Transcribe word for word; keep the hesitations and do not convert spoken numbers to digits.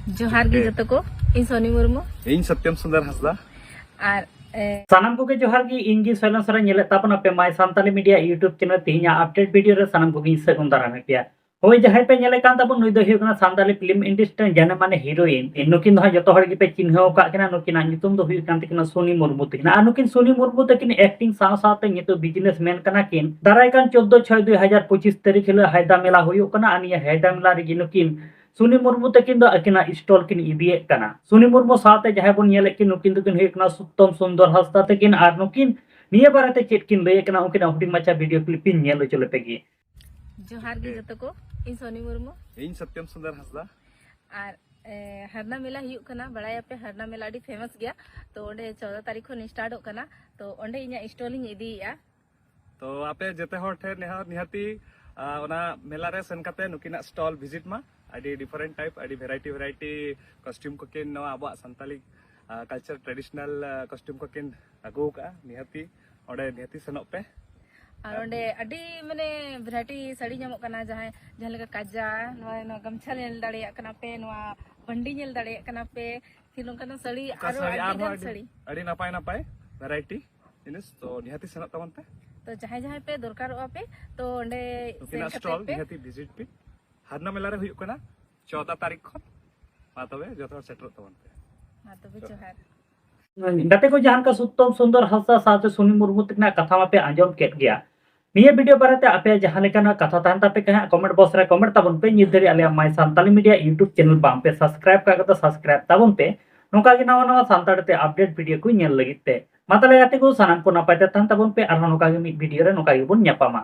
ᱡᱚᱦᱟᱨ ᱜᱮ ᱡᱚᱛᱚ ᱠᱚ᱾ ᱤᱧ ᱥᱚᱱᱤ ᱢᱩᱨᱢᱩ᱾ ᱤᱧ ᱥᱚᱛᱭᱚᱢ ᱥᱩᱱᱫᱚᱨ ᱦᱟᱸᱥᱫᱟ᱾ ᱟᱨ, ᱮ, ᱥᱟᱱᱟᱢ ᱠᱚᱜᱮ ᱡᱚᱦᱟᱨ ᱜᱮ᱾ ᱤᱧ ᱜᱮ ᱥᱚᱭᱞᱚᱱ ᱥᱚᱨᱮᱱ᱾ ᱧᱮᱞᱮᱫ ᱛᱟᱵᱚᱱ ᱟᱯᱮ My Santali Media YouTube channel᱾ ᱛᱮᱦᱮᱧᱟᱜ update video ᱨᱮ ᱥᱟᱱᱟᱢ ᱠᱚᱜᱮᱧ ᱥᱟᱹᱜᱩᱱ ᱫᱟᱨᱟᱢᱮᱫ ᱯᱮᱭᱟ᱾ ᱦᱳᱭ, ᱡᱟᱦᱟᱸᱭ ᱯᱮ ᱧᱮᱞᱮᱫ ᱠᱟᱱ ᱛᱟᱵᱚᱱ, ᱱᱩᱭ ᱫᱚ ᱦᱩᱭᱩᱜ ᱠᱟᱱᱟ ᱥᱟᱱᱛᱟᱞᱤ film industry ᱨᱮᱱ ᱡᱟᱱᱮ ᱢᱟᱱᱮ heroine᱾ ᱱᱩᱠᱤᱱ ᱫᱚ ᱦᱟᱸᱜ ᱡᱚᱛᱚ ᱦᱚᱲ ᱜᱮᱯᱮ ᱪᱤᱱᱦᱟᱹᱣ ᱟᱠᱟᱫ ᱠᱤᱱᱟ᱾ ᱱᱩᱠᱤᱱᱟᱜ ᱧᱩᱛᱩᱢ ᱫᱚ ᱦᱩᱭᱩᱜ ᱠᱟᱱ ᱛᱟᱹᱠᱤᱱᱟ ᱥᱚᱱᱤ ᱢᱩᱨᱢᱩ ᱛᱟᱹᱠᱤᱱ᱾ ᱟᱨ ᱱᱩᱠᱤᱱ ᱥᱚᱱᱤ ᱢᱩᱨᱢᱩ ᱛᱟᱹᱠᱤᱱ acting ᱥᱟᱶ ᱥᱟᱶᱛᱮ ᱱᱤᱛᱚᱜ business man ᱠᱟᱱᱟ ᱠᱤᱱ᱾ ᱫᱟᱨᱟᱭ ᱠᱟᱱ ᱪᱳᱫᱽᱫᱳ ᱪᱷᱚᱭ ᱫᱩᱭ ᱦᱟᱡᱟᱨ ᱯᱚᱸᱪᱤᱥ ᱛᱟᱹᱨᱤᱠᱷ ᱦᱤᱞᱳᱜ ᱦᱟᱭᱫᱟ ᱢᱮᱞᱟ ᱦᱩᱭᱩᱜ ᱠᱟᱱᱟ᱾ ᱟᱨ ᱱᱤᱭᱟᱹ ᱦᱟᱭᱫᱟ ᱢᱮᱞᱟ ᱨᱮᱜᱮ ᱱᱩᱠᱤᱱ ᱥᱩᱱᱤ ᱢᱩᱨᱢᱩ ᱛᱟᱹᱠᱤᱱ ᱫᱚ ᱟᱹᱠᱤᱱᱟᱜ stall ᱠᱤᱱ ᱤᱫᱤᱭᱮᱫ ᱠᱟᱱᱟ᱾ ᱥᱩᱱᱤ ᱢᱩᱨᱢᱩ ᱥᱟᱶᱛᱮ ᱡᱟᱦᱟᱸᱭ ᱵᱚᱱ ᱧᱮᱞᱮᱫ ᱠᱤᱱ, ᱱᱩᱠᱤᱱ ᱫᱚᱠᱤᱱ ᱦᱩᱭᱩᱜ ᱠᱟᱱᱟ ᱥᱩᱛᱚᱢ ᱥᱩᱱᱫᱚᱨ ᱦᱟᱸᱥᱫᱟ ᱛᱟᱹᱠᱤᱱ᱾ ᱟᱨ ᱱᱩᱠᱤᱱ ᱱᱤᱭᱟᱹ ᱵᱟᱨᱮᱛᱮ ᱪᱮᱫ ᱠᱤᱱ ᱞᱟᱹᱭᱮᱫ ᱠᱟᱱᱟ, ᱩᱱᱠᱤᱱᱟᱜ ᱦᱩᱰᱤᱧ ᱢᱟᱪᱷᱟ video clip ᱤᱧ ᱧᱮᱞ ᱦᱚᱪᱚ ᱞᱮᱯᱮ ᱜᱮ᱾ ᱡᱚᱦᱟᱨ ᱜᱮ ᱡᱚᱛᱚ ᱠᱚ, ᱤᱧ ᱥᱚᱱᱤ ᱢᱩᱨᱢᱩ᱾ ᱤᱧ ᱥᱚᱛᱭᱚᱢ ᱥᱩᱱᱫᱚᱨ ᱦᱟᱸᱥᱫᱟ᱾ ᱟᱨ, ᱮ, ᱦᱟᱨᱱᱟ ᱢᱮᱞᱟ ᱦᱩᱭᱩᱜ ᱠᱟᱱᱟ, ᱵᱟᱲᱟᱭᱟᱯᱮ ᱦᱟᱨᱱᱟ ᱢᱮᱞᱟ ᱟᱹᱰᱤ famous ᱜᱮᱭᱟ᱾ ᱛᱚ ᱚᱸᱰᱮ ᱪᱳᱫᱽᱫᱳ ᱛᱟᱹᱨᱤᱠᱷ ᱠᱷᱚᱱ startᱚᱜ ᱠᱟᱱᱟ᱾ ᱛᱚ ᱚᱸᱰᱮ ᱤᱧᱟᱹᱜ stall ᱤᱧ ᱤᱫᱤᱭᱮᱫᱼᱟ᱾ ᱛᱚ ᱟᱯᱮ ᱡᱮᱛᱮ ᱦᱚᱲ ᱴᱷᱮᱱ ᱱᱮᱦᱚᱨ, ᱱᱤᱦᱟᱹᱛᱤ, ᱟ, ᱚᱱᱟ ᱢᱮᱞᱟ ᱨᱮ ᱥᱮᱱ ᱠᱟᱛᱮ ᱱᱩᱠᱤᱱᱟᱜ stall visit ᱢᱟ᱾ ᱟᱹᱰᱤ different type, ᱟᱹᱰᱤ variety variety costume ᱠᱚᱠᱤᱱ, ᱱᱚᱣᱟ ᱟᱵᱚᱣᱟᱜ ᱥᱟᱱᱛᱟᱞᱤ, ᱟ, culture traditional, ᱟ, costume ᱠᱚᱠᱤᱱ ᱟᱹᱜᱩ ᱟᱠᱟᱫᱼᱟ᱾ ᱱᱤᱦᱟᱹᱛᱤ ᱚᱸᱰᱮ ᱱᱤᱦᱟᱹᱛᱤ ᱥᱮᱱᱚᱜ ᱯᱮ᱾ ᱟᱨ ᱚᱸᱰᱮ ᱟᱹᱰᱤ ᱢᱟᱱᱮ variety ᱥᱟᱹᱲᱤ ᱧᱟᱢᱚᱜ ᱠᱟᱱᱟ, ᱡᱟᱦᱟᱸᱭ ᱡᱟᱦᱟᱸ ᱞᱮᱠᱟ ᱠᱟᱡᱟ, ᱱᱚᱣᱟ, ᱱᱚᱣᱟ ᱜᱟᱢᱪᱷᱟ ᱧᱮᱞ ᱫᱟᱲᱮᱭᱟᱜ ᱠᱟᱱᱟ ᱯᱮ, ᱱᱚᱣᱟ ᱵᱟᱹᱱᱰᱤ ᱧᱮᱞ ᱫᱟᱲᱮᱭᱟᱜ ᱠᱟᱱᱟ ᱯᱮ, ᱯᱷᱤᱨ ᱚᱱᱠᱟᱱᱟᱜ ᱥᱟᱹᱲᱤ ᱚᱱᱠᱟ ᱟᱨᱚ ᱥᱟᱹᱲᱤ ᱟᱹᱰᱤ ᱟᱨᱦᱚᱸ ᱜᱟᱱ ᱟᱹᱰᱤ, ᱥᱟᱹᱲᱤ᱾ ᱟᱹᱰᱤ ᱱᱟᱯᱟᱭ ᱱᱟᱯᱟᱭ variety ᱡᱤᱱᱤᱥ, ᱛᱚ ᱱᱤᱦᱟᱹᱛᱤ ᱥᱮᱱᱚᱜ ᱛᱟᱵᱚᱱ ᱯᱮ᱾ ᱛᱚ ᱡᱟᱦᱟᱸᱭ ᱡᱟᱦᱟᱸᱭ ᱯᱮ ᱫᱚᱨᱠᱟᱨᱚᱜᱼᱟ ᱯᱮ, ᱛᱚ ᱚᱸᱰᱮ ᱥᱮᱱ ᱱᱩᱠᱤᱱᱟᱜ ᱠᱟᱛᱮ stall ᱯᱮ ᱱᱤᱦᱟᱹᱛᱤ visit ᱯᱮ᱾ ᱦᱟᱨᱱᱟ ᱢᱮᱞᱟ ᱨᱮ ᱦᱩᱭᱩᱜ ᱠᱟᱱᱟ ᱪᱳᱫᱽᱫᱳ ᱛᱟᱹᱨᱤᱠᱷ ᱠᱷᱚᱱ᱾ ᱢᱟ ᱛᱚᱵᱮ ᱡᱚᱛᱚ ᱦᱚᱲ ᱥᱮᱴᱮᱨᱚᱜ ᱛᱟᱵᱚᱱ ᱯᱮ᱾ ᱢᱟ ᱛᱚᱵᱮ ᱡᱚᱦᱟᱨ᱾ ᱜᱟᱛᱮ ᱠᱚ, ᱡᱟᱦᱟᱸ ᱞᱮᱠᱟ ᱥᱩᱛᱚᱢ ᱥᱩᱱᱫᱚᱨ ᱦᱟᱸᱥᱫᱟ ᱥᱟᱶᱛᱮ ᱥᱩᱱᱤ ᱢᱩᱨᱢᱩ ᱛᱟᱹᱠᱤᱱᱟᱜ ᱠᱟᱛᱷᱟ ᱢᱟᱯᱮ ᱟᱸᱡᱚᱢ ᱠᱮᱫ ᱜᱮᱭᱟ᱾ ᱱᱤᱭᱟᱹ video ᱵᱟᱨᱮᱛᱮ ᱟᱯᱮᱭᱟᱜ ᱡᱟᱦᱟᱸ ᱞᱮᱠᱟᱱᱟᱜ ᱠᱟᱛᱷᱟ ᱛᱟᱦᱮᱱ ᱛᱟᱯᱮ ᱠᱷᱟᱱ, comment box ᱨᱮ comment ᱛᱟᱵᱚᱱ ᱯᱮ᱾ ᱧᱤᱛ ᱫᱷᱟᱹᱨᱤᱡ ᱟᱞᱮᱭᱟᱜ My Santali Media YouTube channel ᱵᱟᱝ ᱯᱮ subscribe ᱠᱟᱜ ᱠᱟᱫᱟ, subscribe ᱛᱟᱵᱚᱱ ᱯᱮ, ᱱᱚᱝᱠᱟ ᱜᱮ ᱱᱟᱣᱟ ᱱᱟᱣᱟ ᱥᱟᱱᱛᱟᱲᱤ ᱛᱮ update video ᱠᱚ ᱧᱮᱞ ᱞᱟᱹᱜᱤᱫ ᱛᱮ᱾ ᱢᱟ ᱛᱟᱦᱞᱮ ᱜᱟᱛᱮ ᱠᱚ, ᱥᱟᱱᱟᱢ ᱠᱚ ᱱᱟᱯᱟᱭ ᱛᱮ ᱛᱟᱦᱮᱱ ᱛᱟᱵᱚᱱ ᱯᱮ, ᱟᱨᱦᱚᱸ ᱱᱚᱝᱠᱟ ᱜᱮ ᱢᱤᱫ video ᱨᱮ ᱱᱚᱝᱠᱟ ᱜᱮᱵᱚᱱ ᱧᱟᱯᱟᱢᱟ᱾